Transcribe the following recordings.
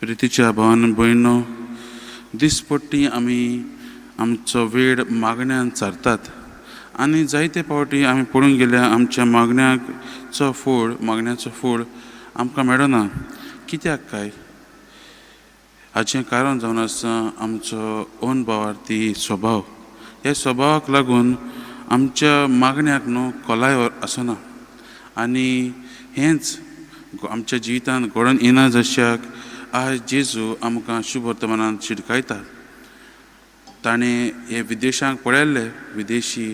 प्रितीच्या भावान भयणो, दिसपट्टी आमी आमचो वेळ मागण्यान सारतात आनी जायते फावटी आमी पळोवंक गेल्यार आमच्या मागण्याचो फोड मागण्याचो फोड आमकां मेळना. कित्याक काय? हाचें कारण जावन आसा आमचो अनभावार्थी स्वभाव. ह्या स्वभावाक लागून आमच्या मागण्याक न्हू खोलाय आसना आनी हेंच आमच्या जिवितांत घडोवन येना जशाक आज जेजू आमकां शुभ वर्तमानान शिटकायता. ताणें हे विदेशांक पळयल्ले, विदेशी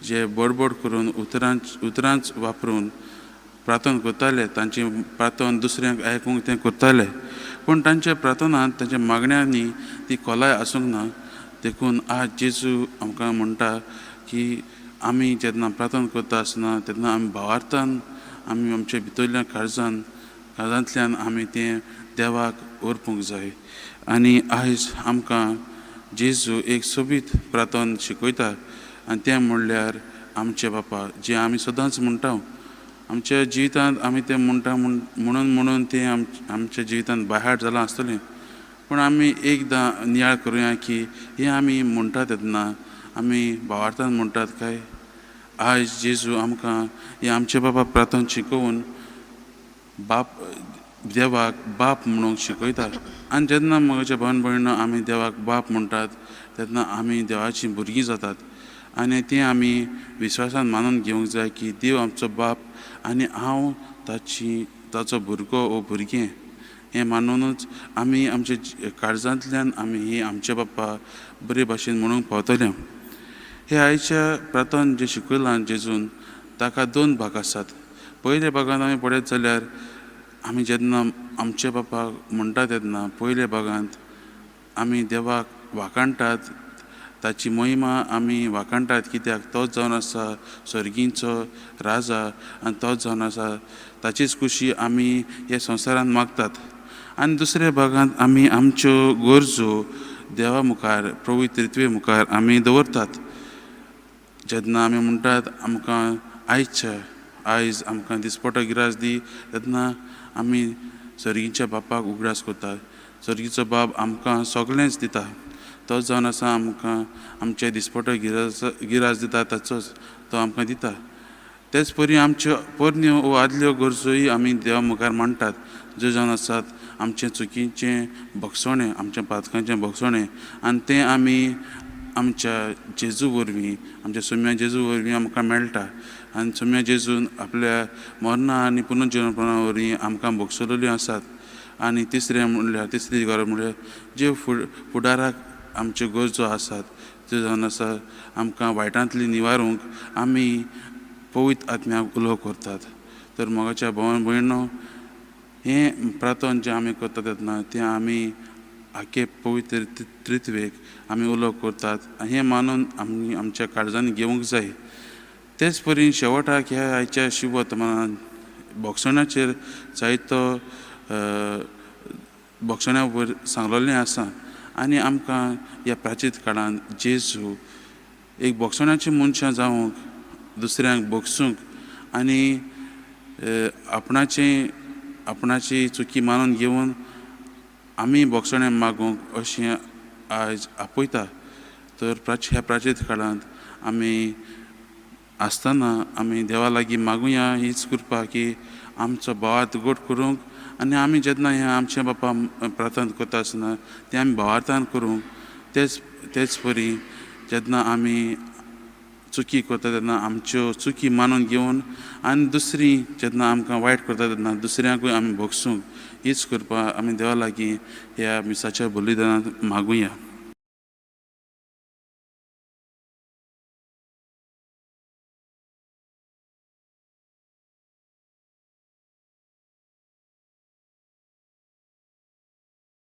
जे बडबड करून उतरांच उतरांच वापरून प्रार्थना करताले, तांची प्रार्थना दुसऱ्यांक आयकूंक तें करताले, पूण तांच्या प्रार्थनांत तांच्या मागण्यांनी ती खोलाय आसूंक ना. देखून आज जेजू आमकां म्हणटा की आमी जेन्ना प्रार्थना करता आसतना तेन्ना आमी भावार्थान आमी आमच्या भितरल्या काळजान काळजांतल्यान आमी तें देवाक अर्पूंक जाय. आनी आयज आमकां जेजू एक सोबीत प्रार्थना शिकयता आनी तें म्हणल्यार आमचे बापा, जें आमी सदांच म्हणटा. आमच्या जिवितांत आमी तें म्हणटा म्हणून म्हणून तें आमच्या जिवितांत बायहार्ट जालां आसतलें, पूण आमी एकदां नियाळ करुया की हें आमी म्हणटा तेन्ना आमी भावार्थान म्हणटात काय? आयज जेजू आमकां हें आमचे बाबा प्रार्थना शिकोवन बाप देवाक बाप म्हणूंक शिकयता. आनी जेन्ना म्हज्या भावन भयणो आमी देवाक बाप म्हणटात तेन्ना आमी देवाचीं भुरगीं जातात आनी तें आमी विस्वासान मानून घेवंक जाय की देव आमचो बाप आनी हांव ताची ताचो भुरगो वो भुरगें. हें मानुनूच आमी आमच्या काळजांतल्यान आमी ही आमचे बाप्पा बरे भाशेन म्हणूंक पावतले. हे आयच्या प्रार्थन जें शिकयलां जेजून ताका दोन भाग आसात. पयल्या भागान आमी पळयत जाल्यार आमी जेन्ना आमचे बापाक म्हणटा तेन्ना पयल्या भागांत आमी देवाक वाखाणटात, ताची महिमा आमी वाखाणटात, कित्याक तोच जावन आसा सर्गींचो राजा आनी तोच जावन आसा ताचीच खुशी आमी ह्या संवसारांत मागतात. आनी दुसऱ्या भागांत आमी आमच्यो गरजो देवा मुखार प्रभू त्रित्वे मुखार आमी दवरतात. जेन्ना आमी म्हणटात आमकां आयच्या आयज आमकां दिसपटो गिरास दी, तेन्ना आमी सर्गीच्या बापाक उगडास करतात. सर्गीचो बाप आमकां सगळेंच दिता, तो जावन आसा आमकां आमचे दिसपटो गिरास गिरास दिता, ताचोच तो आमकां दिता. तेच परी आमच्यो पोरण्यो वो आदल्यो गरजोय आमी देवा मुखार मांडटात, ज्यो जावन आसात आमचें चुकीचें भोगसणें, आमच्या पातकांचें भोगसणें, आनी तें आमी आमच्या जेजू वरवीं आमच्या सोम्या जेजू वरवीं आमकां मेळटा. आनी सोम्या जेजून आपल्या मरणा आनी पुनर्जिवनपणा वरवीं आमकां भोगसलेल्यो आसात. आनी तिसरें म्हणल्यार तिसरी गरज म्हणल्यार ज्यो फुडाराक आमच्यो गरजो आसात त्यो जावन आसा आमकां वायटांतली निवारूंक आमी पवित्र आत्म्याक उलो करतात. तर मोगाच्या भावान भयणो, हें प्रार्थना जें आमी करतात तेन्ना तें आमी आखे पवित्र त्रित्वेक आमी उलो करतात हें मानून आमी आमच्या काळजांनी घेवंक जाय. तेच परी शेवटाक ह्या आयच्या शिव वर्तमानान भोगसण्याचेर जायतो भोगसण्या वयर सांगलेलें आसा आनी आमकां ह्या प्राचीन काळांत जेजू एक भोगसण्याची मनशां जावंक, दुसऱ्यांक भोगसूंक आनी आपणाची आपणाची चुकी मानून घेवन आमी भोगसणें मागूंक अशें आयज आपयता. तर ह्या प्राचीन काळांत आमी आसतना आमी देवा लागीं मागुया हीच कृपा की आमचो भावार्थ गोड करूंक आनी आमी जेन्ना हें आमचें बापा प्रार्थना करता आसतना तें आमी भावार्थान करूंक. तेच तेच परी जेन्ना आमी चुकी करता तेन्ना आमच्यो चुकी मानून घेवन आनी दुसरी जेन्ना आमकां वायट करता तेन्ना दुसऱ्यांकूय आमी भोगसूंक हीच कृपा आमी देवा लागीं ह्या मिसाच्या बलिदानांत मागुया.